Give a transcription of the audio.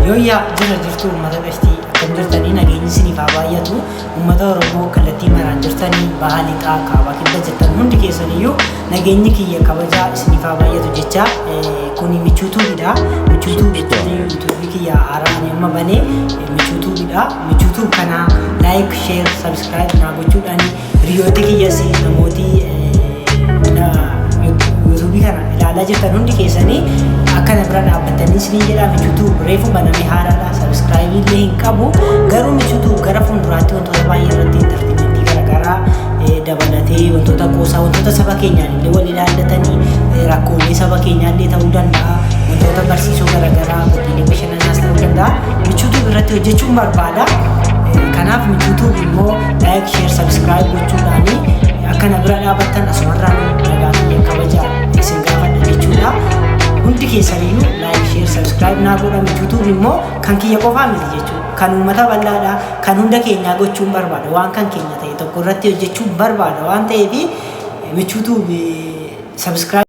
Yooyyaa, jirra jirtu uummata qashtii, akkam jirtanii? Nageenyi isiniif haa baay'atu. Uummata Oromoo kallattii maraan jirtanii, baha, lixaa, kaabaa, kibba jirtan hundi keessaniyyuu nageenyi kiyya kabajaa isiniif haa baay'atu jecha. Kuni Michuutuubidha. Michuutuub jechuun yuutuubii kiyya haaraa ani amma banee Michuutuubidha. Michuutuub kana like, share, subscribe naa gochuudhaan hiriyoota kiyyas, namooti yuutuubii kana ilaalaa jirtan hundi keessanii akkana bira dhaabbatanii isiniin jedha. Michuutuub reefu banamee haaraadha. Subscribe illee hin qabu. Garuu Michuutuub gara fuulduraatti wantoota baay'ee irratti, entertainment garaagaraa dabalatee, wantoota qoosaa, wantoota saba keenyaan illee wal ilaallatanii, rakkoolee saba keenyaa illee ta'uu danda'a. Wantoota barsiisoo garaagaraa, qophiilee bashannanaas ta'uu danda'a. Michuutuub irratti hojjechuun barbaada. Kanaaf Michuutuub immoo like, share, subscribe gochuudhaanii akkana bira dhaabattan asumarraan nagaa kiyya kabajaa isin gaafadha jechuudha. Hundi keessaniyyuu like, share, subscribe naa godha. Michuutuub immoo kan kiyya qofaa miti jechuudha. Kan uummata bal'aadha. Kan hunda keenyaa gochuun barbaada. Waan kan keenya ta'e tokko irratti hojjechuun barbaada waan ta'eef Michuutuub subscribe.